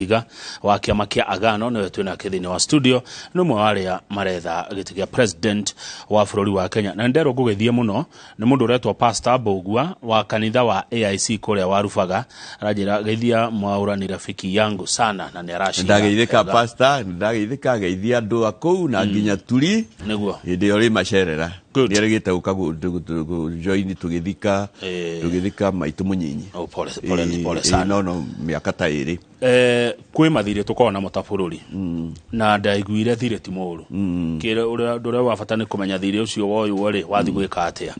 Iga wa kĩama kĩa Agano nĩwe twĩ nake thĩinĩ wa studio, nĩ ũmwe wa arĩa maretha gĩtĩ kĩa president wa bũrũri wa Kenya. Na nderwo ngũgĩthiĩ mũno nĩ mũndũ ũretwo Pastor Mbũgua wa kanitha wa AIC kũrĩa wa Rubaga, aranjĩra geithia Mwaũra ni rafiki yangu sana na nĩ aracira. Ndageithĩka pastor, ndageithĩka, geithia andũ a kũu na nginya turi. Nĩguo. Hĩndĩ ĩyo rĩ macerera. Good. Nĩ erĩgĩte gũka join tũgĩthika tũgĩthika maitũ mũnyinyi. Oh, pole, pole, pole sana. No mĩaka ta ĩrĩ. Kwĩ mathirĩ tũkoragwo namo ta bũrũri na ndaiguire thirĩ ti mũũru. Kĩrĩa ũndũ ũrĩa wa bata nĩ kũmenya thirĩ ũcio woywo rĩ wathiĩ gwĩka atĩa.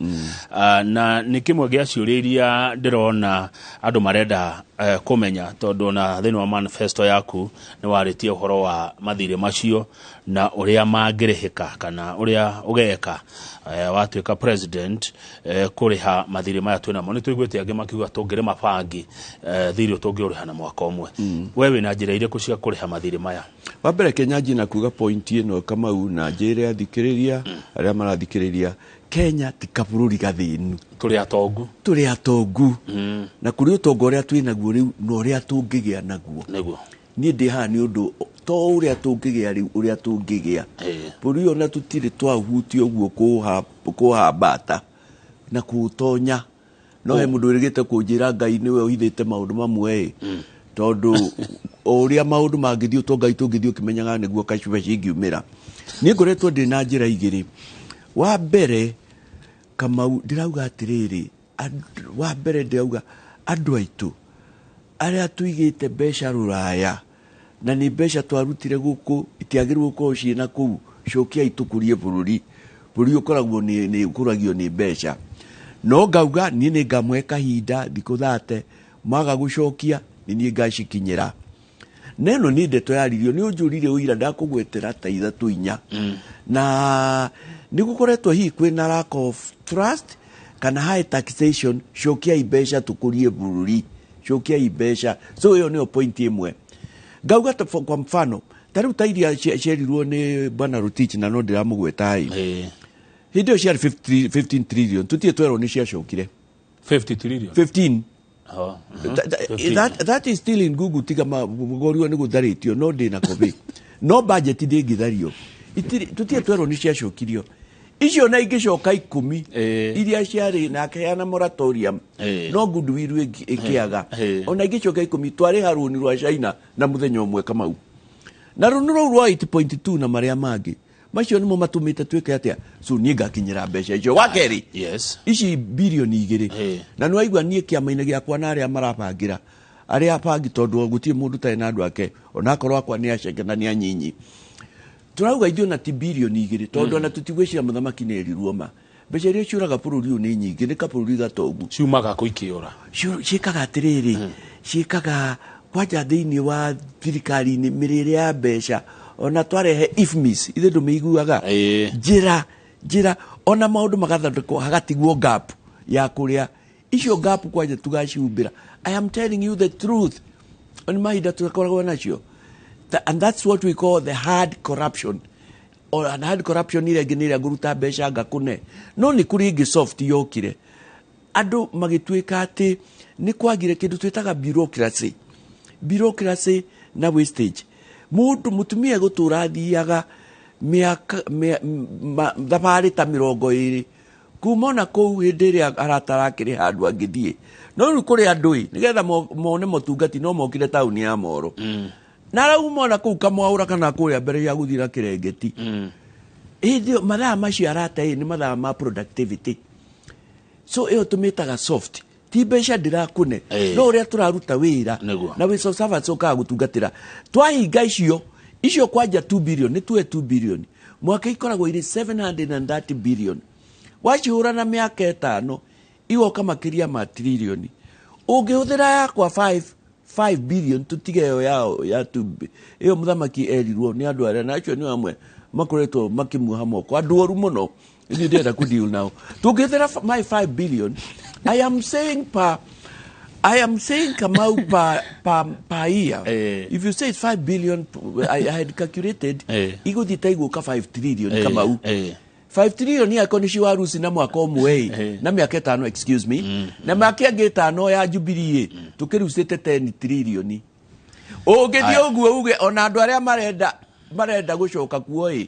Ah, na nĩ kĩmwe gĩa ciũria iria ndĩrona andũ marenda kũmenya, tondũ ona thĩinĩ wa manifesto yaku nĩ warĩtie ũhoro wa mathirĩ macio na ũrĩa mangĩrĩhĩka kana ũrĩa ũgeka watuĩka president kũrĩha mathirĩ maya twĩnamo. Nĩ tũiguĩte angĩ makiuga tũngĩrĩma bangi thirĩ ũyũ tũngĩũrĩha na mwaka ũmwe. We wĩna njĩra irĩkũ cia kũrĩha mathirĩ maya? Wa mbere Kenya njie na kuga point ĩno Kamau, na njĩre athikĩrĩria arĩa marathikĩrĩria, Kenya ti kabũrũri gathĩnu. Tũrĩ atongu. Tũrĩ atongu. Na kũrĩ ũtonga ũrĩa twĩ naguo rĩu na ũrĩa tũngĩgĩa naguo. Niĩ ndĩ haha nĩ ũndũ to ũrĩa tũngĩgĩa rĩu, ũrĩa tũngĩgĩa. Bũrũri ũyũ ona tũtirĩ twahutia ũguo kũhambata na kũũtonya. No he mũndũ wĩrĩgĩte kũnjĩra Ngai nĩwe ũhithĩte maũndũ mamwe ĩ. Tondũ o ũrĩa maũndũ mangĩthiĩ, ũtonga witũ ũngĩthiĩ ũkĩmenyaga nĩguo kacuba cingiumĩra. Niĩ ngoretwo ndĩ na njĩra igĩrĩ. Wa mbere, Kamau, ndĩrauga atĩrĩrĩ, wa mbere ndĩrauga andũ aitũ arĩa tũigĩte mbeca rũraya na nĩ mbeca twarutire gũkũ itiagĩrĩirwo gũkorwo ciĩna kũu, cokiai tũkũrie bũrũri. Bũrũri ũkoragwo nĩ ũkũragio nĩ mbeca. No ngauga niĩ nĩ ngamũhe kahinda thikũ 30, maga gũcokia nĩ niĩ ngacikinyĩra. Na ĩno nĩ ndeto yaririo, nĩ ũnjũrire ũira ndakũgwetera ta ithatũ inya. Na nĩ gũkoretwo hihi kwĩna lack of trust kana high taxation, cokiai mbeca tũkũrie bũrũri, cokiai mbeca. So ĩyo nĩyo point ĩmwe. Ngauga ta kwa mfano, ta rĩu ta iria cierirwo nĩ Bwana Rotich na no ndĩramũgweta ĩ. Hĩndĩ ĩyo ciarĩ 15 trillion, tũtirĩ twerwo nĩ ciacokire. 50 trillion? 15. Oh, 15. That is still in Google, tiga gorio nĩ gũtharĩtio, no ndĩna kobi. No budget ndĩngĩthario. Tũtirĩ twerwo nĩ ciacokirio. Icio na ingĩcoka 10 iria ciarĩ na akĩheana moratorium, no goodwill ĩkĩaga. Ona ingĩcoka 10 twarĩha rũni rwa China na mũthenya ũmwe Kamau. Na rũni rũu rwa 8.2 na marĩa mangĩ macio nĩmo matũmĩte twĩke atĩa. So niĩ ngakinyĩra mbeca icio. Wa kerĩ, ici birioni igĩrĩ. Na nĩwaigua niĩ kĩama-inĩ gĩakwa na arĩa marabangĩra, arĩa abangi, tondũ gũtirĩ mũndũ ũtarĩ na andũ ake, onakorwo akwa nĩ aceke na nĩ anyinyi. Tũrauga ithuĩ ona ti birioni igĩrĩ, tondũ ona tũtigwĩciria mũthamaki nĩ erirwo ma. Mbeca iria ciũraga bũrũri ũyũ nĩ nyingĩ, nĩ kabũrũri gatongu. Ciumaga kũ ikĩũra? Ciĩkaga atĩrĩrĩ, ciĩkaga kwanja thĩinĩ wa thirikari-inĩ mĩrĩre ya mbeca, ona twarehe IFMIS, ithuĩ ndũmĩiguaga. Njĩra, njĩra, ona maũndũ magathondekwo hagatigwo gap ya kũrĩa. Icio gap kwanja tugacihumbĩra. I am telling you the truth. Nĩ mahinda tũkoragwo nacio. And that's what we call the hard corruption. Or and hard corruption ĩrĩa ĩngĩ nĩ ĩrĩa ngũruta mbeca ngakũne. No nĩ kũrĩ ĩngĩ soft yokire. Andũ magĩtuĩka atĩ nĩ kwagire kĩndũ twĩtaga bureaucracy. Bureaucracy na wastage. Mũndũ mũtumia gũtũra athiaga mĩaka, thabarĩ ta mĩrongo ĩrĩ. Kuma ona kũu hĩndĩ ĩrĩa arata arakĩrĩ handũ angĩthiĩ. No rĩu kũrĩ andũ ĩ, nĩgetha mone motungati no mokire taũni ya Moro. Na arauma ona kũu Kamwaũra kana kũrĩa mbere ya gũthiĩ na Kĩrengeti. Hĩndĩ ĩyo mathaa macio arata ĩ nĩ mathaa ma productivity. So ĩyo tũmĩtaga soft. Ti mbeca ndĩrakũne. No ũrĩa tũraruta wĩra. Na wĩ servants ũkaga gũtungatĩra. Twahinga icio, icio kwanja 2 billion, nĩ tuwe 2 billion. Mwaka ikoragwo irĩ 730 billion. Wacihũra na mĩaka ĩtano, igoka makĩria ma trillion. Ũngĩhũthĩra yakwa 5 billion, tũtige ĩyo yao ya 2 ĩyo mũthamaki erirwo nĩ andũ arĩa, na acio nĩ amwe makoretwo makĩmuoha moko, andũ oru mũno. Niĩ ndĩrenda kũ deal nao. Tũngĩhũthĩra my 5 billion, I am saying per, I am saying Kamau per year. If you say it's 5 billion, I had calculated, igũthiĩ ta igũka 5 trillion, Kamau. 5 trillion yako nĩ cio waruci na mwaka ũmwe ĩ, na mĩaka ĩtano, excuse me, na mĩaka ĩngĩ ĩtano ya Jubilee ĩ, tũkĩrucĩte 10 trillion. Ũngĩthiĩ Aya. ũguo uge ona andũ arĩa marenda gũcoka kuo ĩ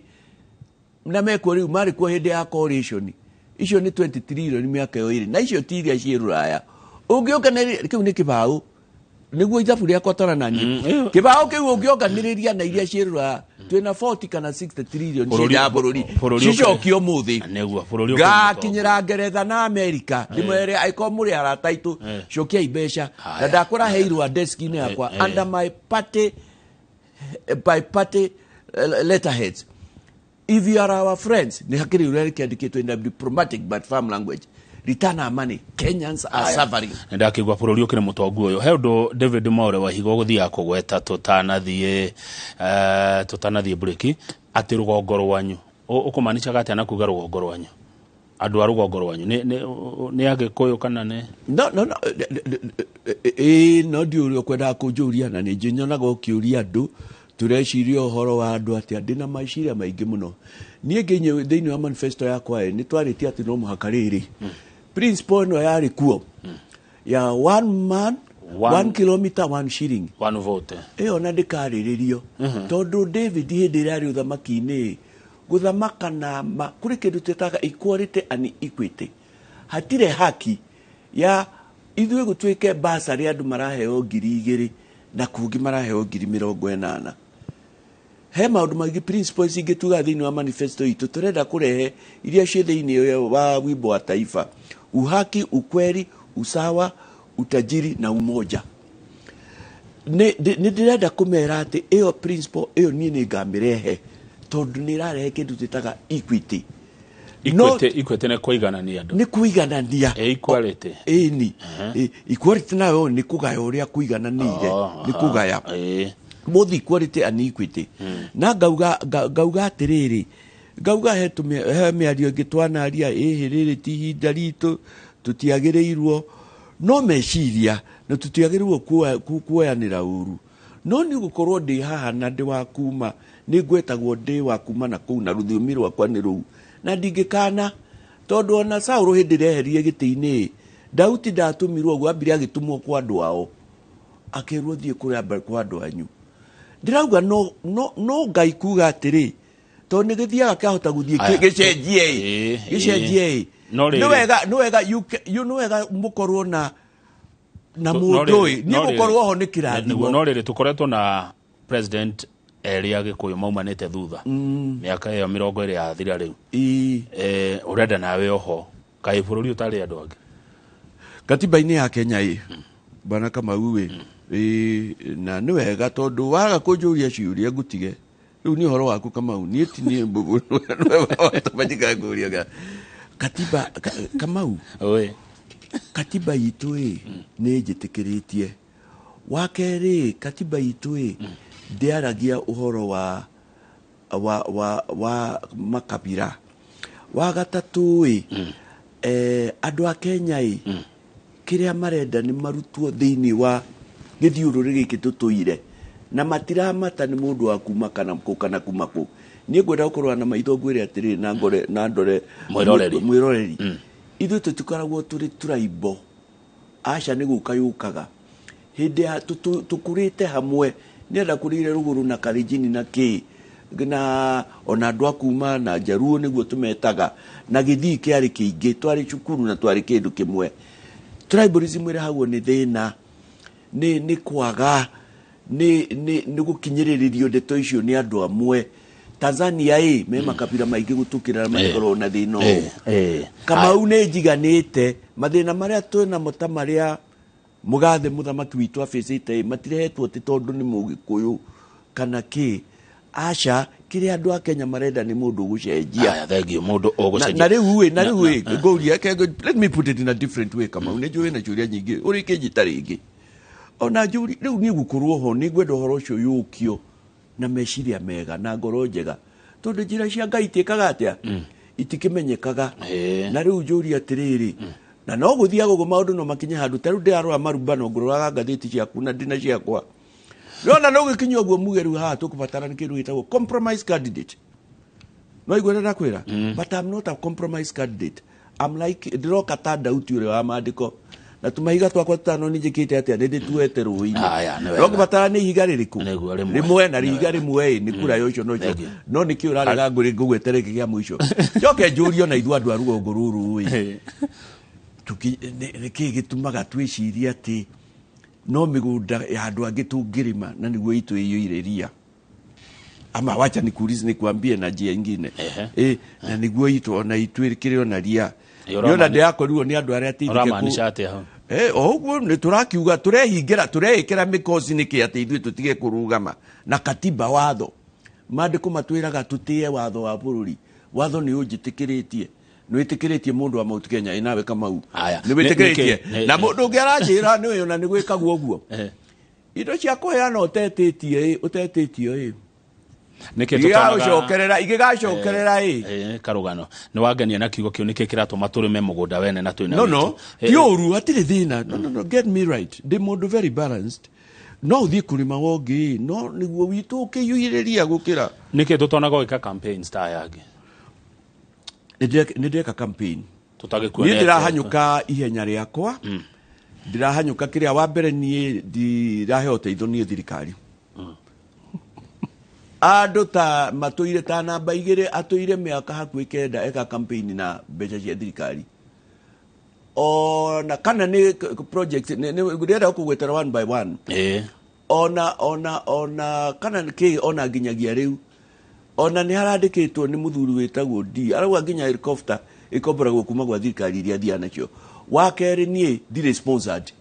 na mekuo rĩu, marĩ kuo hĩndĩ ya coalition, icio nĩ 20 trillion mĩaka ĩyo ĩrĩ, na icio ti iria ciĩ rũraya. Ũngĩonganĩrĩria kĩu nĩ kĩbaũ, nĩguo ithabu rĩakwa tara na niĩ. Ĩyo. Kĩbaũ kĩu ũngĩonganĩrĩria na iria ciĩ rũraya, twĩna 40 kana 60 trillion ciĩ ya bũrũri cicokio ũmũthĩ. Nĩguo bũrũri ũkĩrĩ mũtongu. Ngakinyĩra Ngeretha na Amerika, ndĩmere angĩkorwo mũrĩ arata aitũ, cokiai mbeca. Na Haya. ndakũra heirwa desk-inĩ yakwa under my party, by party letterheads, "If you are our friends," nĩ hakĩrĩ ũrĩa rĩkĩandĩkĩtwo in a diplomatic but firm language, "return our money. Kenyans are suffering." Nĩ ndakĩigua bũrũri ũkĩrĩ mũtongu. Ũyũ he ũndũ David Mwaure Wahigo gũthiaga kũgweta tũtanathiĩ breki, atĩ rũgongo rwanyu. Ũkũmanicaga atĩa na kuga rũgongo rwanyu, andũ a rũgongo rwanyu nĩ Agĩkũyũ kana nĩ No, no, no, ĩĩ, no ndiũ ũrĩa ũkwendaga kũnjũria, na nĩ nyonaga ũkĩũria andũ tũreciria ũhoro wa andũ atĩa. Ndĩna meciria maingĩ mũno niĩ ngĩnye thĩinĩ wa manifesto yakwa. Ĩ nĩ twarĩtie atĩ no mũhaka rĩrĩ principle ĩno yarĩ kuo ya one man one kilometer, one shilling, one vote. Ĩyo na ndĩkarĩrĩrio, tondũ David hĩndĩ ĩrĩa arĩ ũthamaki-inĩ gũthamaka na ma, kũrĩ kĩndũ twĩtaga equality and equity. Hatirĩ haki ya ithuĩ gũtuĩke basarĩ andũ maraheo 2,000 na kũngĩ maraheo 80,000. He maũndũ maingĩ, principles ingĩtuga thĩinĩ wa manifesto itũ tũrenda kũrehe iria ciĩ thĩinĩ wa wimbo wa taifa: uhaki, ukweli, usawa, utajiri na umoja. Nĩ ndĩrenda kũmera atĩ ĩyo principle ĩyo niĩ nĩ ngamĩrehe, tondũ nĩ ĩrarehe kĩndũ twĩtaga equity. Equity, equity nĩ kũiganania andũ. Nĩ kũiganania. Equality. Ĩni equality nayo nĩ kũgaya ũrĩa kũigananĩire. Nĩ kũgaya both equality and equity. Na ngauga atĩrĩrĩ, ngauga he mĩario ĩngĩ twanaria ĩhĩ rĩrĩ ti ihinda ritũ, tũtiagĩrĩirwo no meciria na tũtiagĩrĩirwo kuoyanĩra ũru, no nĩ gũkorwo ndĩ haha na ndĩ wa kuma, nĩ ngwetagwo ndĩ wa kuma na kũu, na rũthiomi rwakwa nĩ rũu, na ndingĩkana, tondũ ona Saũlũ hĩndĩ ĩrĩa eherire gĩtĩ-inĩ, Dauti ndatũmirwo ũguo, ambire agĩtũmwo kwa andũ ao, akĩrwo thiĩ kũrĩa kwa andũ anyu. Ndĩrauga no Ngai kuga atĩrĩ, tondũ nĩ gĩthiaga kĩahota gũthiĩ Aya. gĩcenjie ĩ gĩcenjie ĩ. No rĩrĩ. Nĩ wega nĩ wega mũkorwo na No mũndũ rĩrĩ, ĩ niĩ no rĩrĩ. gũkorwo ho nĩ Nĩguo, kĩrathimo. no rĩrĩ tũkoretwo na president erĩ Agĩkũyũ maumanĩte thutha mĩaka ĩyo 20 yathira rĩu. Ũrenda nawe oho kaĩ bũrũri ũtarĩ andũ angĩ? Katiba-inĩ ya Kenya ĩ, bwana Kamau ĩ, ĩ, na nĩ wega tondũ waga kũnjũria ciũria ngũtige rĩu nĩ ũhoro waku, Kamau. Niĩ ti niĩ mbũbũ ngũria katiba Kamau. Oi. Katiba itũ ĩ nĩ njĩtĩkĩrĩtie. Wa kerĩ, katiba itũ ĩ ndĩaragia ũhoro wa makabira. Wa gatatũ ĩ, andũ a Kenya ĩ kĩrĩa marenda nĩ marutwo thĩinĩ wa gĩthiũrũrĩ gĩkĩ tũtũire, na matiramata nĩ mũndũ wa kuma kana kũ kana kuma kũ. Niĩ ngwenda gũkorwo na maitho ngwĩre atĩrĩrĩ, na ngore na ndore. Mwĩroreri. Mwĩroreri, ithuĩ tũtikoragwo tũrĩ tribal, aca, nĩ gũka yũkaga hĩndĩ ya tũkũrĩte hamwe. Nĩ ndakũrĩire rũgũrũ na Kalenjin na kĩ na ona andũ a kuma na Njaruo nĩguo tũmetaga, na gĩthii kĩarĩ kĩingĩ, twarĩ cukuru na twarĩ kĩndũ kĩmwe. Tribalism ĩrehagwo nĩ thĩna, nĩ kwaga nĩ gũkinyĩrĩrĩrio ndeto icio nĩ andũ amwe. Tanzania ĩ me makabira maingĩ gũtũkĩra na matikoragwo na thĩna ũyũ. Kamau, nĩ njiganĩte mathĩna marĩa twĩnamo ta marĩa mũgathe mũthamaki witũ abĩcĩte ĩ, matirehetwo atĩ tondũ nĩ Mũgĩkũyũ kana kĩ, aca. Kĩrĩa andũ a Kenya marenda nĩ mũndũ ũgũcenjia. Aya, thengiũ mũndũ na, ũgũcenjia. Na rĩu ĩ ngũria, let me put it in a different way. Kamau, nĩ njũĩ na ciũria nyingĩ ũrĩkĩnjita rĩngĩ ona njũri rĩu. Niĩ gũkorwo ho nĩ ngwenda ũhoro ũcio yũkio na meciria mega na ngoro njega, tondũ njĩra cia Ngai itiĩkaga atĩa, itikĩmenyekaga. Na rĩu njũria atĩrĩrĩ, na no gũthiaga ũguo, maũndũ no makinye handũ ta rĩu ndĩrarora marumbano, ngũroraga ngathĩti ciaku na ndĩna ciakwa, nona no gĩkinya ũguo muge rĩu haha tũkũbatara nĩ kĩndũ gĩtagwo compromise candidate. No igua ũrĩa ndakwĩra, but I'm not a compromise candidate. I'm like ndĩroka ta Dauti ũrĩa wa maandĩko, Na tũmahiga twakwa tũtano nĩ njĩkĩte atĩa, nĩ ndĩtuete rũĩ-inĩ. Aya, nĩ wega. No ngũbatara nĩ ihiga rĩrĩkũ? Nĩguo, rĩmwe. Rĩmwe, na ihiga rĩmwe ĩ, nĩ kura ya ũcio na ũcio. Thengiũ. No nĩkĩ ũrarega ngũrĩ ngũgwetere gĩkĩ kĩa mũico? Njoke njũrie ona ithuĩ andũ a rũgongo rũrũ ĩ, nĩkĩ gĩtũmaga twĩcirie atĩ no mĩgũnda ya andũ angĩ tũngĩrĩma na nĩguo itũ ĩiyũire ria? Ama wacha nikuulize, nikuambie na njia ingine. Na nĩguo itũ ona itũ kĩrĩ ona ria. Ĩ, Nĩ ona ndĩrakorirwo nĩ andũ arĩa ateithĩke Ũramaanisha atĩa hau? O ũguo nĩ tũrakiuga tũrehingĩra, tũreĩkĩra mĩkoci nĩkĩ atĩ ithuĩ tũtige kũrũgama na katiba, watho. Maandĩko matwĩraga tũtĩe watho wa bũrũri. Watho nĩ ũnjĩtĩkĩrĩtie, nĩ wĩtĩkĩrĩtie mũndũ wa Mount Kenya ĩnawe Kamau. Aya. Nĩ wĩtĩkĩrĩtie. Na mũndũ ũngĩ aranjĩra nĩ ũyũ na nĩ gwĩkagwo ũguo. Indo cia kũheana ũtetĩtie ĩ, ũtetĩtio ĩ. Nĩkĩ tũtonaga Igĩgacokerera, igĩgacokerera ĩ. Karũgano nĩ wangenia na kiugo kĩu. Nĩkĩ kĩratũma tũrĩme mũgũnda wene na twĩna No, witũ? no, ti ũru, hatirĩ thĩna. No, no, no, get me right, ndĩ mũndũ very balanced. No ũthiĩ kũrĩma wongĩ, no nĩguo witũ ũkĩiyũirĩria gũkĩra. Nĩkĩ tũtonaga gwĩka campaigns ta aya angĩ? Nĩ ndĩreka campaign. Niĩ Tũtagĩkuonete. Ndĩrahanyũka ihenya rĩakwa, ndĩrahanyũka kĩrĩa wa mbere. Niĩ ndiraheo ũteithio niĩ thirikari. Andũ ta matũire ta namba 2 atũire mĩaka hakuhĩ 9 eka campaign na mbeca cia thirikari, ona kana nĩ project ndĩrenda kũgwetera one by one. Ona kana kĩ, ona nginyagia rĩu ona nĩ harandĩkĩtwo nĩ mũthuri wĩtagwo D, arauga nginya helicopter ĩkomboragwo kuma gwa thirikari iria athiaga nacio. Wa kerĩ, niĩ ndirĩ sponsored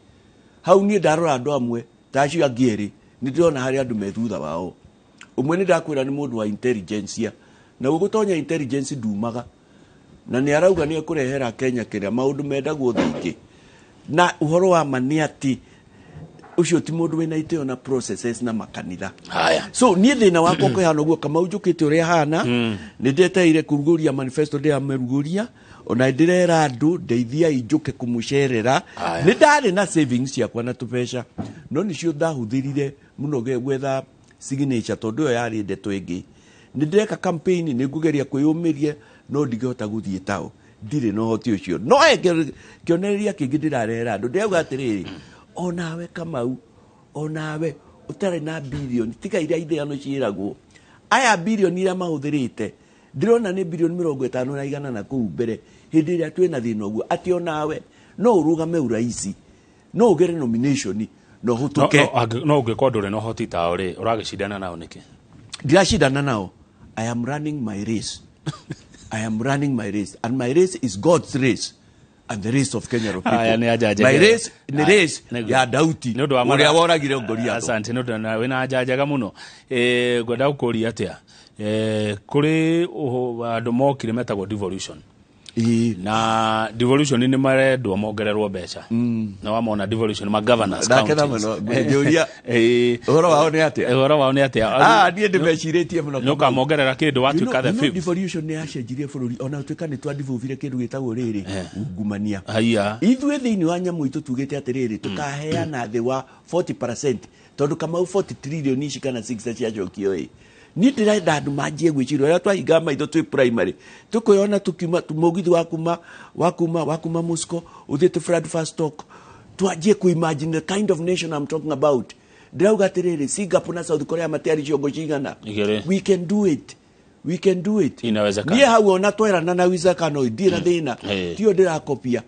hau. Niĩ ndarora andũ amwe ta acio angĩ erĩ, nĩ ndĩrona harĩ andũ me thutha wao. Ũmwe nĩ ndakwĩra nĩ mũndũ wa intelligence, na gũgũtonya intelligence ndumaga, na nĩ arauga nĩ ekũrehera Kenya kĩrĩa maũndũ mendagwo thĩ ingĩ. Na ũhoro wa ma nĩ atĩ ũcio ti mũndũ wĩna itĩo na processes na makanitha. Haya. So niĩ thĩna wakwa ũkũhana ũguo, Kamau, njũkĩte ũrĩa hana. Nĩ ndeteire kũrugũria manifesto, ndĩramĩrugũria, ona ndĩrera andũ ndeithiai njũke kũmũcerera. Haya. Nĩ ndarĩ na savings ciakwa na tũbeca, no nĩcio ndahũthĩrire mũno gwetha signature, tondũ ĩyo yarĩ ndeto ĩngĩ. Nĩ ndĩreka campaign, nĩ ngũgeria kwĩyũmĩria, no ndingĩhota gũthiĩ tao, ndirĩ na ũhoti ũcio. No he kĩonereria kĩngĩ ndĩrarehera andũ. Ndĩrauga atĩrĩrĩ, onawe Kamau, onawe ũtarĩ na bilioni, tiga iria ithano ciĩragwo aya, bilioni iria mahũthĩrĩte, ndĩrona nĩ bilioni 50 na igana na kũu mbere, hĩndĩ ĩrĩa twĩna thĩna ũguo, atĩ onawe no ũrũgame uraici, no ũgere nomination na ũhũtũke. No ũngĩkorwo ndũrĩ na ũhoti tao rĩ, ũragĩcindana nao nĩkĩ? Ndiracindana nao. I am running my race. I am running my race, and my race is God's race and the race of Kenya people. Aya, nĩ anja njega. My race nĩ Aya, race nĩguo. ya Dauti Nĩ ũndũ wa ũrĩa woragire Goliath. Asante nĩ ũndũ na wĩna anja njega mũno. Ngwenda gũkũria atĩa, kũrĩ andũ mokire metagwo devolution. Na devolution nĩ marendwo mongererwo mbeca, na wamona devolution ma governors Ndakena counties. mũno, ngũnjũria. Ũhoro wao nĩ atĩa? Ũhoro wao nĩ atĩa? Ah, niĩ ndĩmecirĩtie mũno. Nĩ ũkamongerera kĩndũ watuĩka the You know, fifth? Devolution nĩ yacenjirie bũrũri, ona tuĩka nĩ twadevolvire kĩndũ gĩtagwo rĩrĩ ungumania. Haiya. Ithuĩ thĩinĩ wa nyamũ itũ tugĩte atĩrĩrĩ, tũkaheana thĩ wa 40%, tondũ Kamau, 40 trillion ici kana 6 ciacokio ĩ, niĩ ndĩrenda andũ manjie gwĩciria ũrĩa twahingaga maitho twĩ primary, tũkwĩona tũkiuma mũgithi wa kuma Moscow ũthiĩte Vladivostok. Twanjie kũ-imagine the kind of nation I'm talking about. Ndĩrauga atĩrĩrĩ, Singapore na South Korea matiarĩ ciongo cigana? 2. We can do it, we can do it. Inawezekana. Niĩ hau ona twerana na wizakano, ndirĩ na thĩna. Tiyo ndĩrakopia.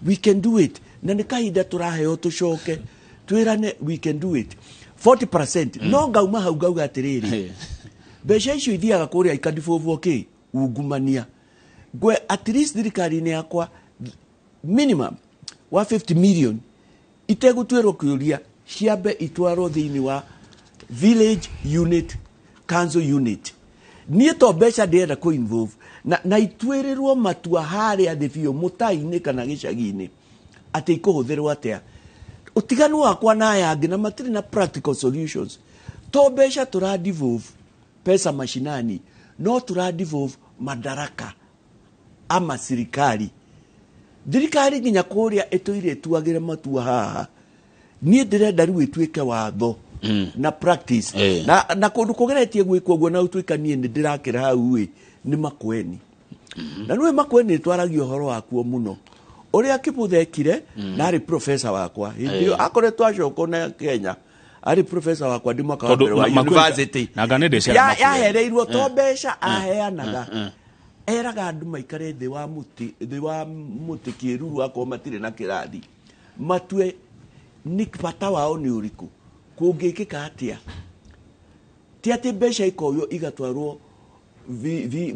We can do it, na nĩ kahinda tũraheo tũcoke twĩrane we can do it. 40%, no ngauma hau ngauga atĩrĩrĩ, mbeca icio ithiaga kũrĩa ikadevolvwo kĩ ungumania. Ngwe at least thirikari-inĩ yakwa minimum wa 50 million itegũtuĩrwo kĩũria, ciambe itwarwo thĩinĩ wa village unit, council unit. Niĩ to mbeca ndĩrenda kũ involve na ituĩrĩrwo matua harĩa thĩ biũ mũtai-inĩ kana gĩcagi-inĩ atĩ ikũhũthĩrwo atĩa. Ũtiganu wakwa na aya angĩ na matirĩ na practical solutions, to mbeca tũra devolve pesa mashinani, no tũra devolve madaraka ama sirikari, thirikari nginya kũrĩa ĩtũire ĩtuagĩre matua haha. Niĩ ndĩrenda rĩu ĩtuĩke watho na practice. Na kũndũ kũgeretie gwĩkwo ũguo na ũtuĩka niĩ nĩ ndĩrakĩra hau ĩ nĩ Makweni. Na nĩwe Makweni nĩ twaragia ũhoro wakuo mũno. Ũrĩa Kĩbũtha ekire, na arĩ professor wakwa hĩndĩ ĩyo akoretwo acokwo na Kenya, arĩ professor wakwa ndĩ mwaka wa Tondũ mbere wa university. Na nga nĩ ndĩ ciana Yahereirwo to mbeca aheanaga, eraga andũ maikare thĩ wa mũtĩ, thĩ wa mũtĩ kĩruru, akorwo matirĩ na kĩrathi, matue nĩ bata wao nĩ ũrĩkũ, kũngĩkĩka atĩa. Ti atĩ mbeca ikoywo igatwarwo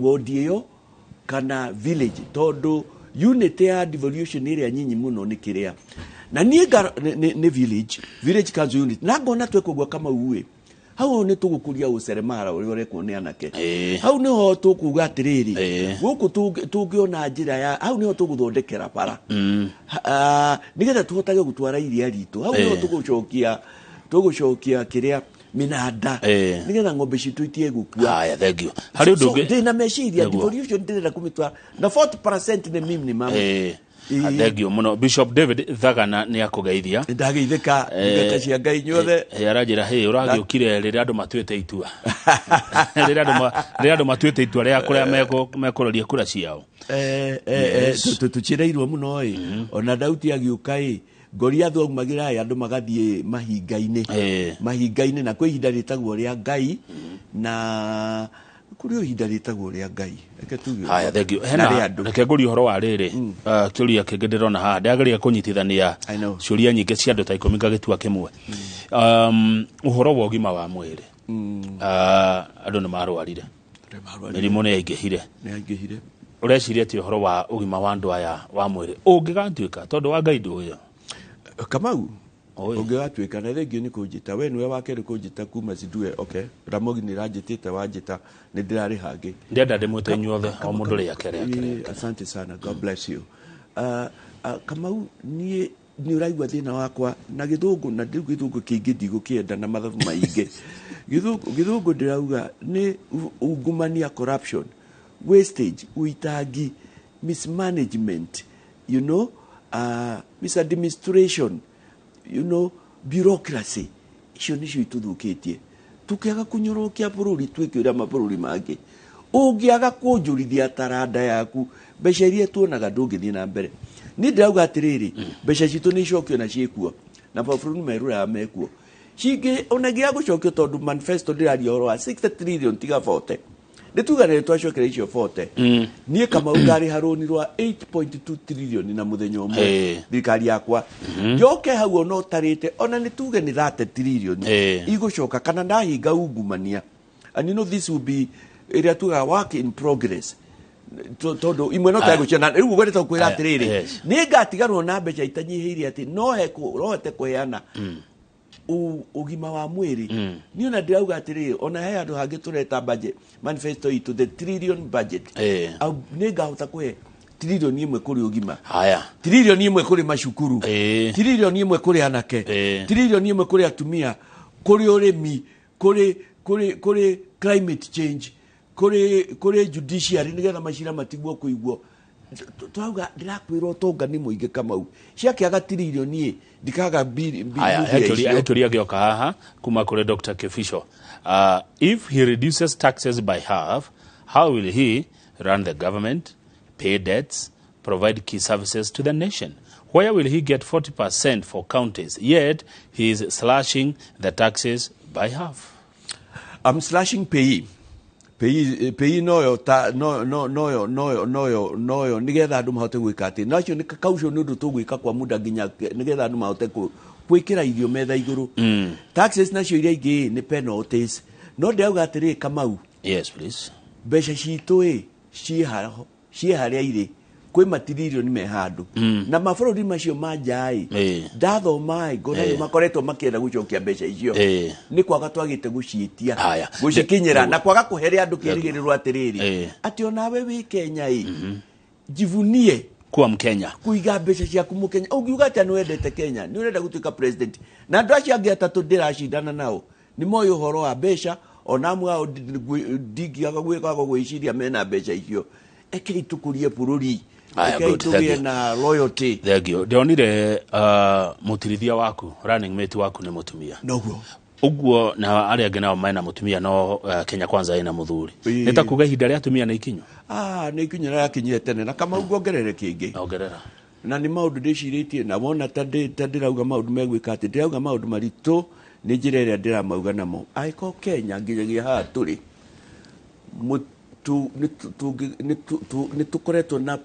wodi ĩyo kana village, tondũ unit ya devolution ĩrĩa nyinyi mũno nĩ kĩrĩa na niĩ nĩ village council unit, na ngona tweka ũguo, Kamau ĩ, hau nĩ tũgũkũria ũceremara ũrĩa ũrekwo nĩ anake. Hau nĩho tũkuga atĩrĩrĩ, gũkũ tũngĩona njĩra ya hau nĩho tũgũthondekera bara, nĩgetha tũhotage gũtwara iria ritũ hau nĩho tũgũcokia kĩrĩa mĩnanda, nĩgetha ng'ombe citũ itige gũkua. Haya, thank you. Harĩ ũndũ So, ũngĩ ndĩna meciria devolution ndĩrenda kũmĩtwara na 40% nĩ minimum. Thank you mũno. Bishop David Thagana nĩ akũgeithia. Ndageithĩka, ndungata cia Ngai inyuothe. Aranjĩra hĩ ũragĩũkire rĩrĩa andũ matuĩte itua, rĩrĩa andũ matuĩte itua rĩa kũrĩa mekũroria kura ciao. Tũcereirwo mũno ĩ, ona Dauti agĩũka ĩ, Goliathu aumagĩra ĩ, andũ magathiĩ mahinga-inĩ, mahinga-inĩ, na kwĩ ihinda rĩtagwo rĩa Ngai, na kũrĩ o ihinda rĩtagwo rĩa Ngai, reke tuge ũguo. Haya, thank you. Na Hena rĩa andũ. Reke ngũrie ũhoro wa rĩrĩ, kĩũria kĩngĩ ndĩrona haha, ndĩrageria kũnyitithania I know. ciũria nyingĩ cia andũ ta 10 ngagĩtua kĩmwe. Ũhoro wa ũgima wa mwĩrĩ, andũ nĩ marwarire, mĩrimũ nĩ yaingĩhire. Nĩ aingĩhire. Ũreciria atĩ ũhoro wa ũgima wa andũ aya wa mwĩrĩ ũngĩgatuĩka tondũ wa Ngai ndũĩ? Kamau. Oi. Ũngĩgatuĩka na thengio nĩ kũnjĩta, we nĩwe wa kerĩ kũnjĩta kuma sindue. Okay, Ramogi nĩ ĩranjĩtĩte, wanjĩta nĩ ndĩrarĩ hangĩ. Ndĩrenda ndĩmwĩte inyuothe, o mũndũ rĩake rĩake rĩake. Asante sana, God bless you. Kamau, niĩ nĩ ũraigua thĩna wakwa na gĩthũngũ, na rĩu gĩthũngũ kĩingĩ ndigũkĩenda na mathabu maingĩ. Gĩthũngũ ndĩrauga nĩ ungumania, corruption, wastage, uitangi, mismanagement, misadministration, bureaucracy, icio nĩcio itũthũkĩtie, tũkĩaga kũnyorokia bũrũri twĩke ũrĩa mabũrũri mangĩ. Ũngĩaga kũnjũrithia taranda yaku, mbeca iria tuonaga ndũngĩthiĩ na mbere. Niĩ ndĩrauga atĩrĩrĩ, mbeca citũ nĩ icokio na ciĩkuo, na mabũrũri merũraya mekuo cingĩ ona gĩa gũcokio, tondũ manifesto ndĩraria ũhoro wa 60 trillion tiga 40. Nĩ tuga nĩ twacokera icio 40, niĩ Kamau ngarĩha rũni rwa 8.2 trillion na mũthenya ũmwe. Thirikari yakwa njoke hau ona ũtarĩte, ona nĩ tuge nĩ 30 trillion igũcoka kana ndahinga ungumania. And you know this will be ĩrĩa tugaga work in progress, tondũ imwe no tagũciona rĩu ũguo nĩ kwĩra Aya, atĩrĩrĩ, nĩ ngatigarwo na mbeca itanyihĩire atĩ no hote kũheana ũgima wa mwĩrĩ. Niĩ ona ndĩrauga atĩrĩrĩ, ona he handũ hangĩ tũreta budget manifesto itũ, the trillion budget. Nĩ ngahota kũhe 1 trillion kũrĩ ũgima, 1 trillion kũrĩ macukuru, 1 trillion kũrĩ anake, 1 trillion kũrĩ atumia, kũrĩ ũrĩmi, kũrĩ climate change, kũrĩ judiciary, nĩgetha macira matigwo kũiguo. Twauga ndĩrakwĩra ũtonga nĩ mũingĩ, Kamau, ciakĩaga tiririoni ĩ ndikaga Haya, mbia he kĩũria, he icio. kĩũria gĩoka haha kuma kũrĩ Dr. Kefisho. If he reduces taxes by half, how will he run the government, pay debts, provide key services to the nation? Where will he get 40% for counties? Yet he is slashing the taxes by half. I'm slashing PAYE. PAYE, PAYE noyo ta no no noyo noyo noyo noyo nigetha andũ mahote gwĩka atĩ nacio nĩ kaucio nĩ ũndũ tũgwĩka kwa muda nginya nigetha andũ mahote gwĩkĩra irio metha igũrũ. Taxes nacio iria ingĩ nĩ penalties, no ndĩrauga atĩrĩ, Kamau, Yes, please. mbeca citũ ĩ ciĩ ciĩ harĩa irĩ, kwĩ matiririoni me handũ na mabũrũri macio ma nja ĩ, ndathoma ĩ ngona nĩ makoretwo makĩenda gũcokia mbeca icio, nĩ kwaga twagĩte gũciĩtia, gũcikinyĩra, na kwaga kũhere andũ kĩrĩgĩrĩrwo atĩrĩrĩ, atĩ onawe wĩ Kenya ĩ, jivunie Kuwa Mkenya. Kuiga mbeca ciaku mũkenya. Ũngiuga atĩa nĩ wendete Kenya, nĩ ũrenda gũtuĩka president, na andũ acio angĩ atatũ ndĩracindana nao nĩ moĩ ũhoro wa mbeca, ona amwe ao ndingĩaga gwĩkaga gwĩciria mena mbeca icio. Ekei tũkũrie bũrũri. Aya, Rekei good, thank tũgĩe you. na loyalty. Thank you. Ndionire mũtirithia waku, running mate waku nĩ mũtumia. Noguo. Ũguo na arĩa angĩ nao mena mũtumia, no Kenya Kwanza ĩna mũthuri. Ĩĩ. Nĩ ta kuga ihinda rĩa atumia nĩ ikinyu? Ah, nĩ ikinya rĩrakinyire tene, na Kamau, ngongerere kĩngĩ. Ongerera. Na nĩ maũndũ ndĩcirĩtie na wona ta ndĩrauga maũndũ megwĩka atĩ ndĩrauga maũndũ maritũ nĩ njĩra ĩrĩa ndĩramauga namo. Angĩkorwo Kenya nginyagia haha tũrĩ nĩ tũkoretwo na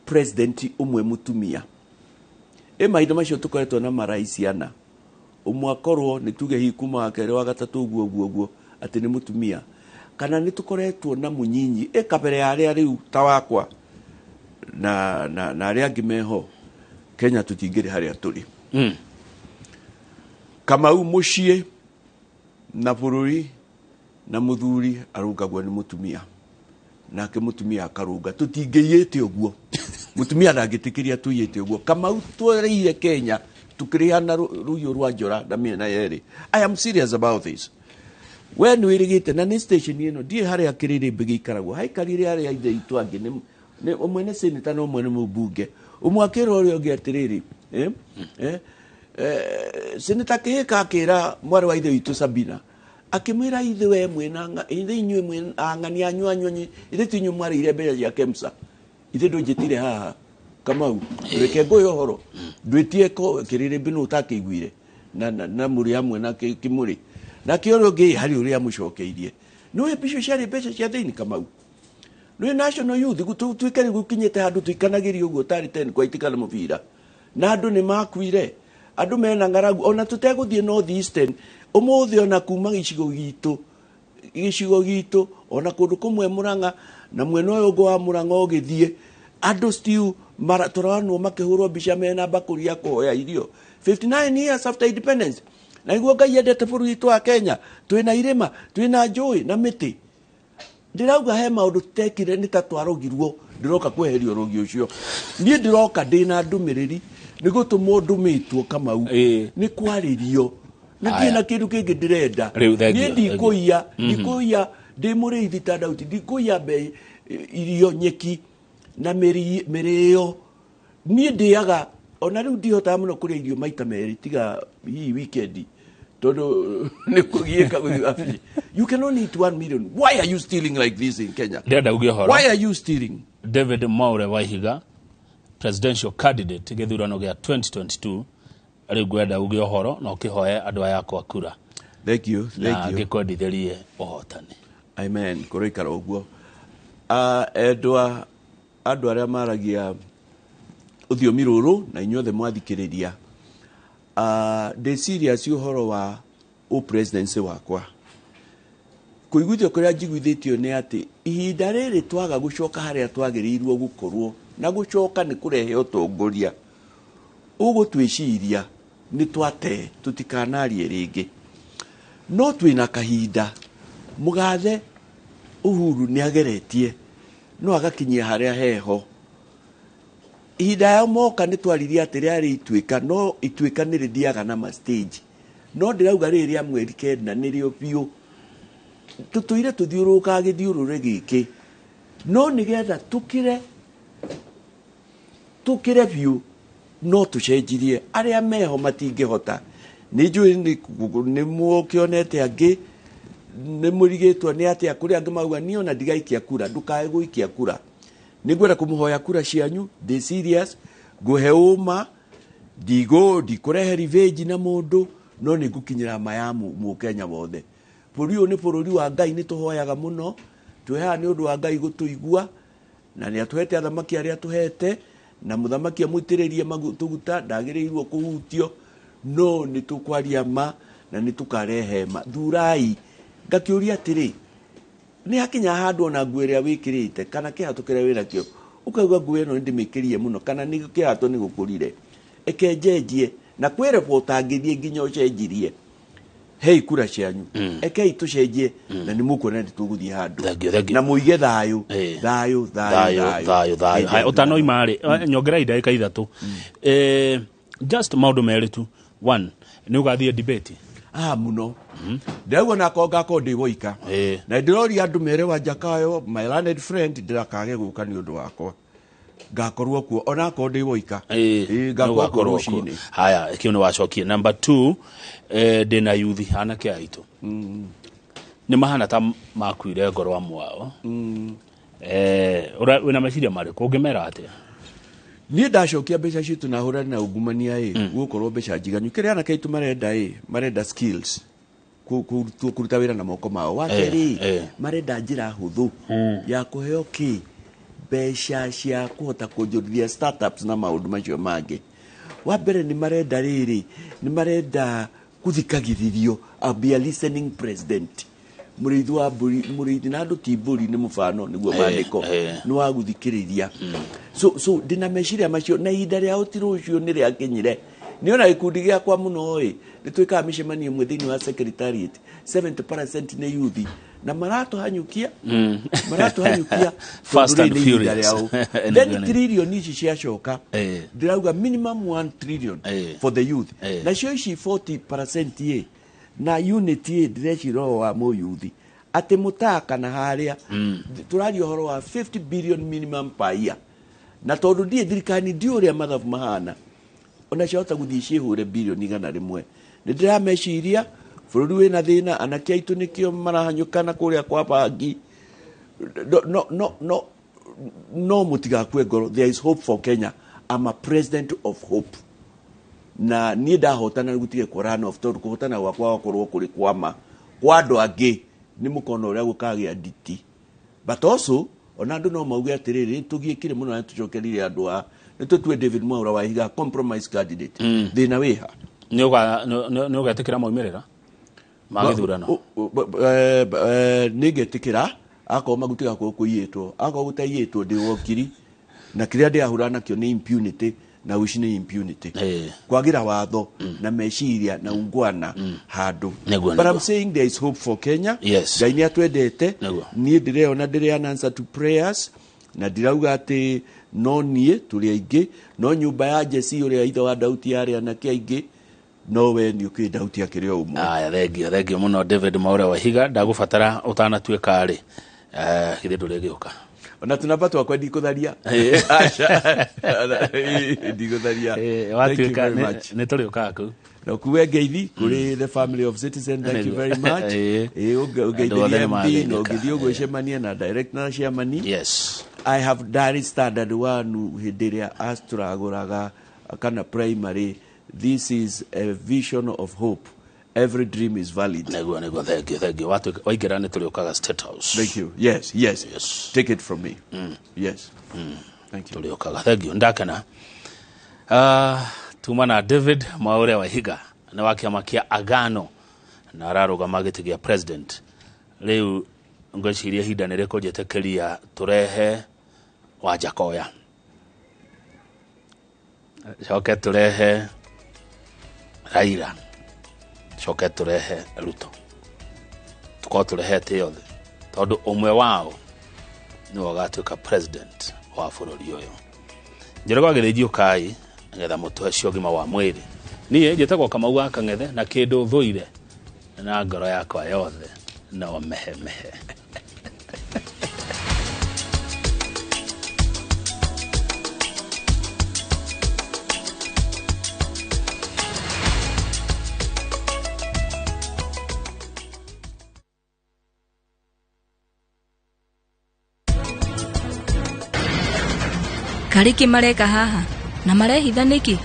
president ũmwe mũtumia, ĩ mahinda macio tũkoretwo na maraisi ana, ũmwe akorwo nĩ tuge hihi kuma wa kerĩ wa gatatũ ũguo ũguo ũguo atĩ nĩ mũtumia, kana nĩ tũkoretwo na mũnyinyi ĩ kabere ya arĩa rĩu ta wakwa na arĩa angĩ meho, Kenya tũtingĩrĩ harĩa tũrĩ. Kamau mũciĩ na bũrũri na mũthuri arũngagwo nĩ mũtumia, nake mũtumia akarũnga. Tũtingĩiyĩte ũguo, mũtumia ndangĩtĩkĩria tũiyĩte ũguo. Kamau twereire Kenya tukĩrĩha na rũhiũ rwa njora na mĩena yerĩ. I am serious about this. We nĩ wĩrĩgĩte na nĩ station ĩno ndiĩ harĩa kĩrĩrĩmbĩ gĩikaragwo, haikarire arĩa ithe itũ angĩ nĩ ũmwe nĩ senator na ũmwe nĩ mũmbunge, ũmwe akĩra ũrĩa ũngĩ atĩrĩrĩ, senator Kĩhĩka akĩra mwarĩ wa ithe witũ Sabina, akĩmwĩra ithe we mwĩna ithe inyuĩ mwĩna ang'ani anyu anyu ithe ti inyuĩ mwarĩire mbeca cia KEMSA, ithe ndũnjĩtire haha Kamau reke ngũhe ũhoro ndwĩtie kĩrĩrĩmbĩ nũ ũtakĩiguire na mũrĩ hamwe na kĩmũrĩ nake ũrĩa ũngĩ harĩ ũrĩa amũcokeirie. Nĩũĩ mbica ciarĩ mbeca cia thĩinĩ Kamau, nĩũĩ National Youth tuĩke rĩu gũkinyĩte handũ tũikanagĩrio ũguo tarĩ 10 kwaitĩkana mũbira na andũ nĩ makuire, andũ mena ng'aragu ona tũtegũthiĩ North Eastern ũmũthĩ, ona kuma gĩcigo gĩcigo gitũ ona kũndũ kũmwe Murang'a na mwena ũyũ ũngĩ wa Murang'a ũgĩthiĩ andũ still tũranwo makĩhũrwo mbica mena mbakũri ya kũhoya irio 59 years after independence. Na nĩguo Ngai endete bũrũri witũ wa Kenya, twĩna irĩma, twĩna njũĩ na mĩtĩ. Ndĩrauga he maũndũ tutekire nĩ ta twarogirwo, ndĩroka kweheria ũrogi ũcio. Niĩ ndĩroka ndĩna ndũmĩrĩri nĩ gũtũmwo ndũmĩtwo Kamau, nĩ kwarĩrio na ndirĩ na kĩndũ kĩngĩ ndĩrenda. Niĩ ndikũiya, ndikũiya, ndĩ mũrĩithi ta Daudi, ndikũiya mbe irio nyeki na mĩrĩo. Niĩ ndĩaga ona rĩu ndihotaga mũno kũrĩa irio maita merĩ tiga hihi weekend tondũ nĩ kũgiĩka gũthiĩ wabici. You can only eat 1 million. Why are you stealing like this in Kenya? Ndĩrenda uge ũhoro. Why are you stealing? David Mwaure Waihiga, presidential candidate gĩthurano gĩa 2022, rĩu ngwenda uge ũhoro na ũkĩhoe andũ aya akwa kura. Thank you, thank na you. Ngĩkwendithĩrie ũhotani. Amen. Kũroikara ũguo. Endwa andũ arĩa maragia ũthiomi rũrũ na inyuothe mwathikĩrĩria, ndĩ serious ũhoro wa presidency wakwa. Kũiguithio kũrĩa njiguithĩtio nĩ atĩ ihinda rĩrĩ twaga gũcoka harĩa twagĩrĩirwo gũkorwo, na gũcoka nĩ kũrehe ũtongoria ũgũtwĩciria nĩ twate tũtikanarie rĩngĩ, no twĩna kahinda. Mũgathe Uhuru nĩ ageretie no agakinyia harĩa heho. Ihinda yao moka nĩ twaririe atĩ rĩarĩ ituĩka, no ituĩka nĩ rĩthiaga na ma stage, no ndĩrauga rĩrĩ rĩa mweri 9 nĩrĩo biũ tũtũire tũthiũrũrũkaga gĩthiũrũre gĩkĩ, no nĩgetha tũkĩre biũ no tũcenjirie arĩa meho matingĩhota. Nĩ njũĩ nĩ mũkĩonete angĩ nĩ mũrigĩtwo nĩ atĩa kũrĩ angĩ mauga niĩ ona ndigaikia kura. Ndũkae gũikia kura, nĩ ngwenda kũmũhoya kura cianyu. Ndĩ serious, ngũhe ũma, ndikũrehe revenge na mũndũ, no nĩ ngũkinyĩra ma ya mũkenya wothe. Bũrũri ũyũ nĩ bũrũri wa Ngai, nĩ tũhoyaga mũno, twĩ haha nĩ ũndũ wa Ngai gũtũigua, na nĩ atũhete athamaki arĩa atũhete, na mũthamaki amũitĩrĩrie tũguta ndagĩrĩirwo kũhutio, no nĩ tũkwaria ma na nĩ tũkarehe ma. Thurai. Ngakĩũria atĩrĩ, nĩ hakinya handũ ona nguo ĩrĩa wĩkĩrĩte kana kĩhato kĩrĩa wĩnakĩo ũkauga nguo ĩno nĩ ndĩmĩkĩrie mũno, kana nĩ kĩhato nĩ gũkũrire, eke njenjie, na kwĩ rebo ũtangĩthiĩ nginya ũcenjirie. Hei kura cianyu, ekei tũcenjie na nĩ mũkuona nĩ tũgũthiĩ handũ. Thank you, thank you. Na mũige thayũ, thayũ, thayũ, thayũ, thayũ, thayũ. Haya, ũtanoima rĩ, nyongerai ndagĩka 3, just maũndũ merĩ tu. One, nĩ ũgathiĩ debate? Ah, mũno. Ndĩrauga nakorwo ngakorwo ndĩ woika, na ndĩroria andũ mere wa Jakayo, my learned friend, ndĩrakage gũka nĩ ũndũ wakwa. Ngakorwo kuo onakorwo ndĩ woika. Ngakorwo kuo nĩũgakorwo kuo. rũcinĩ. Haya, kĩu nĩ wacokie. Number 2, ndĩna yuthi anake aitũ nĩ mahana ta makuire ngoro amwe ao. Wĩna meciria marĩkũ ũngĩmera atĩa? Niĩ ndacokia mbeca citũ na hũrane na ungumania ĩ, gũgũkorwo mbeca njiganu. Kĩrĩa anake aitũ marenda ĩ, marenda skills, kũruta wĩra na moko mao. Wa kerĩ, marenda njĩra hũthũ ya kũheo kĩ mbeca cia kũhota kuonjorithia startups na maũndũ macio mangĩ. Wa mbere nĩ marenda rĩrĩ, nĩ marenda kũthikagĩrĩrio. I'll be a listening president. Mũrĩithi wa mbũri, mũrĩithi na andũ ti mbũri, nĩ mũbano nĩguo maandĩko nĩ wa gũthikĩrĩria. So ndĩna meciria macio, na ihinda rĩao ti rũciũ, nĩ rĩakinyire. Nĩ ona gĩkundi gĩakwa mũno ĩ, nĩ twĩkaga mĩcemanio ĩmwe thĩinĩ wa secretariat, 70% nĩ youth na maratũhanyũkia, maratũhanyũkia. Fast Tondũ and rĩrĩ nĩ ihinda furious. rĩao. Nĩguo, Then nĩguo. trillion ici ciacoka, ndĩrauga minimum 1 trillion for the youth. Nacio ici 40% ĩ na unity ĩ, ndĩreciria ũhoro wa mũyuthi atĩ mũtaa kana harĩa tũraria ũhoro wa 50 billion minimum per year. Na tondũ ndiĩ thirikari, ndiũ ũrĩa mathabu mahana, ona ciahota gũthiĩ ciĩhũre bilioni 100. Nĩ ndĩrameciria bũrũri wĩna thĩna, anake aitũ nĩkĩo marahanyũkana kũrĩa kwa bangi. No, no, no, no, no mũtigakue ngoro. There is hope for Kenya. I'm a president of hope. Na niĩ ndahotana gũtige kwa run off, tondũ kũhotana gwakwa gwakorwo kũrĩ kwama kwa andũ angĩ, nĩ mũkona ũrĩa gũkagĩa nditi. But also ona andũ no mauge atĩrĩrĩ, tũgiĩkire mũno na tũcokerire andũ a nĩ tũtue David Mwaura wa Ihiga compromise candidate. Thĩna wĩha? Nĩ ũgetĩkĩra maumĩrĩra ma gĩthurano? Nĩ ngetĩkĩra akorwo magutigakorwo kũiyĩtwo. Akorwo gũtaiyĩtwo, ndĩ wokiri na kĩrĩa ndĩrahũra nakĩo nĩ impunity, na ũici nĩ impunity. Kwagĩra watho na meciria na ungwana handũ. But I'm saying there is hope for Kenya. Ngai nĩ atwendete. Niĩ ndĩreona ndĩrĩ an answer to prayers, na ndirauga atĩ no niĩ, tũrĩ aingĩ, no nyũmba ya Jesi ũrĩa ithe wa Dauti yarĩ anake aingĩ, no we nĩ ũkĩĩ Dauti akĩrĩ o ũmwe. Aya, thengio, thengio mũno, David Mwaure Wahiga. Ndagũbatara ũtanatuĩka rĩ, githĩ ndũrĩgĩũka? Ona tũnamba twakwa ndikũtharia. Aca, ndigũtharia. Thank you Watuĩka very much. nĩ tũrĩũkaga kũu. Na kuwe ngeithi kũrĩ the family of Citizen. Thank you very much. Andũ othe Ũngeithĩrie nĩ MD na mageithĩka. ũngĩthiĩ ũgwĩcemania na direct na chairman. I have done standard one hĩndĩ ĩrĩa tũragũraga kana primary. This is a vision of hope. Every dream is valid. Nĩguo, thengio, thengio. Watuĩka waingĩra nĩ tũrĩũkaga State House. Thank you. Yes. Yes. Take it from me. Yes, thank you. Tũrĩũkaga, thengio, ndakena. Tuma na David Mwaure Wahiga, nĩ wa kĩama kĩa Agano na ararũgama gĩtĩ gĩa president. Rĩu ngwĩciria ihinda nĩ rĩkũnjĩtĩkĩria tũrehe Wanjakoya, coke tũrehe Raila, coke tũrehe Ruto, tũkorwo tũrehete yothe, tondũ ũmwe wao nĩwe ũgatuĩka president wa bũrũri ũyũ. Njoroge wa Gĩthĩnji, ũkai nĩgetha mũtũhe cia ũgima wa mwĩrĩ. Niĩ njĩtagwo Kamau wa Kang'ethe, na kĩndũ thũire na ngoro yakwa yothe no mehemehe. Karĩ kĩ mareka haha na marehitha nĩkĩ?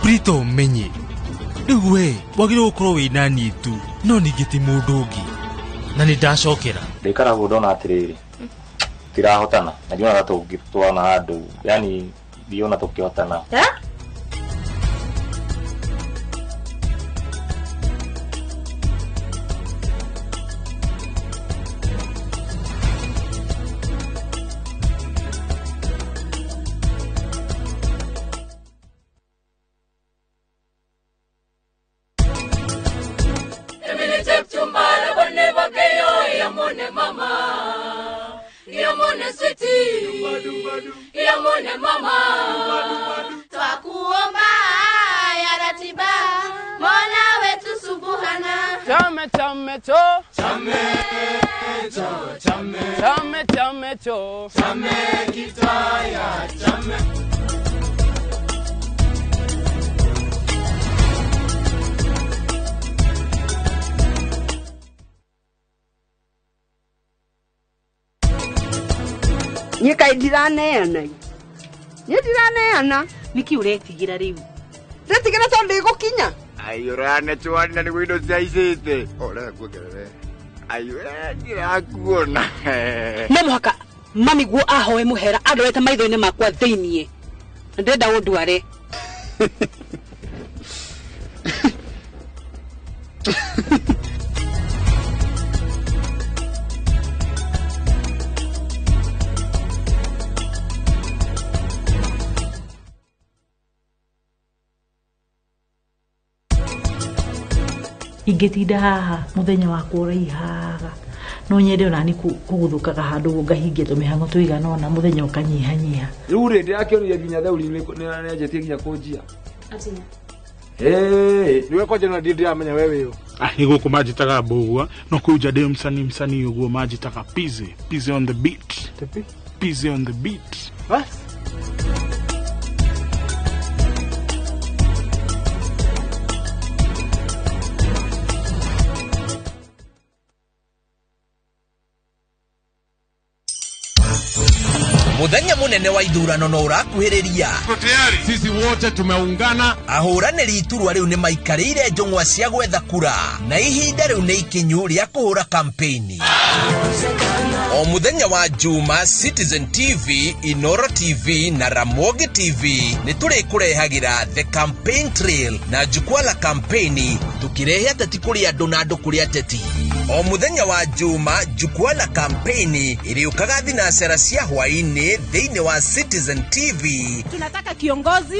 Prito, menye rĩu we wagĩrĩirwo gũkorwo wĩ na niĩ tu, no ningĩ ti mũndũ ũngĩ, na nĩ ndacokera. Ndĩkaragwo ndona atĩrĩrĩ, tirahotana na ndiona ta tũngĩtwana handũ, yani ndiona tũkĩhotana. Eh? Mama, Yamone sweetie, Yamone mama, Twakuomba ya ratiba, Mola wetu subuhana. Chame chame cho chame cho chame chame chame cho chame kitaya chame. Niĩ kaĩ ndiraneana niĩ ndiraneana. Nĩkĩ ũretigĩra rĩu? Ndĩretigĩra tondũ ndĩgũkinya. Aiyũrane chwani na nĩguo indo ciaicĩte. Ũreka kuongerere. Aiyũra ndirakuona. No mũhaka mami guo ahoe mũhera andorete maitho-inĩ makwa thĩiniĩ. Na ndĩrenda ũndware. Ingĩtinda haha mũthenya wakwa ũraihaga no nyende onani kũgũthũkaga handũ ũguo ngahingia tũmĩhang'o tũigana ũna mũthenya ũkanyihanyiha. Rĩu rĩ ndĩrakĩonire nginya theuri nĩanjĩtie nginya kũnjia. Niwe kwanja na ndiramenya we wĩũ. Nĩ gũkũ manjĩtaga Mbũgua no kũu nja ndĩ msanii msanii ũguo manjĩtaga Pizzy, Pizzy on the beat. Pizzy on the beat. Bas. Muthenya munene wa ithurano no urakuhiriria. Sisi wote tumeungana. Ahũranĩri iturwa rĩu nĩ maikarĩire njũng'wa cia gwetha kura na ihinda rĩu nĩ ikinyu rĩa kũhũra kampeni. O muthenya wa Juma, Citizen TV, Inoro TV na Ramogi TV nĩ tũrĩkũrehagĩra The Campaign Trail na jukwaa la kampeni, tukirehe ateti kũrĩ andũ na andũ kũrĩ ateti. O muthenya wa Juma, jukwaa la kampeni ĩrĩũkaga thinacera cia hwaĩ-inĩ thĩinĩ wa Citizen TV. Tunataka kiongozi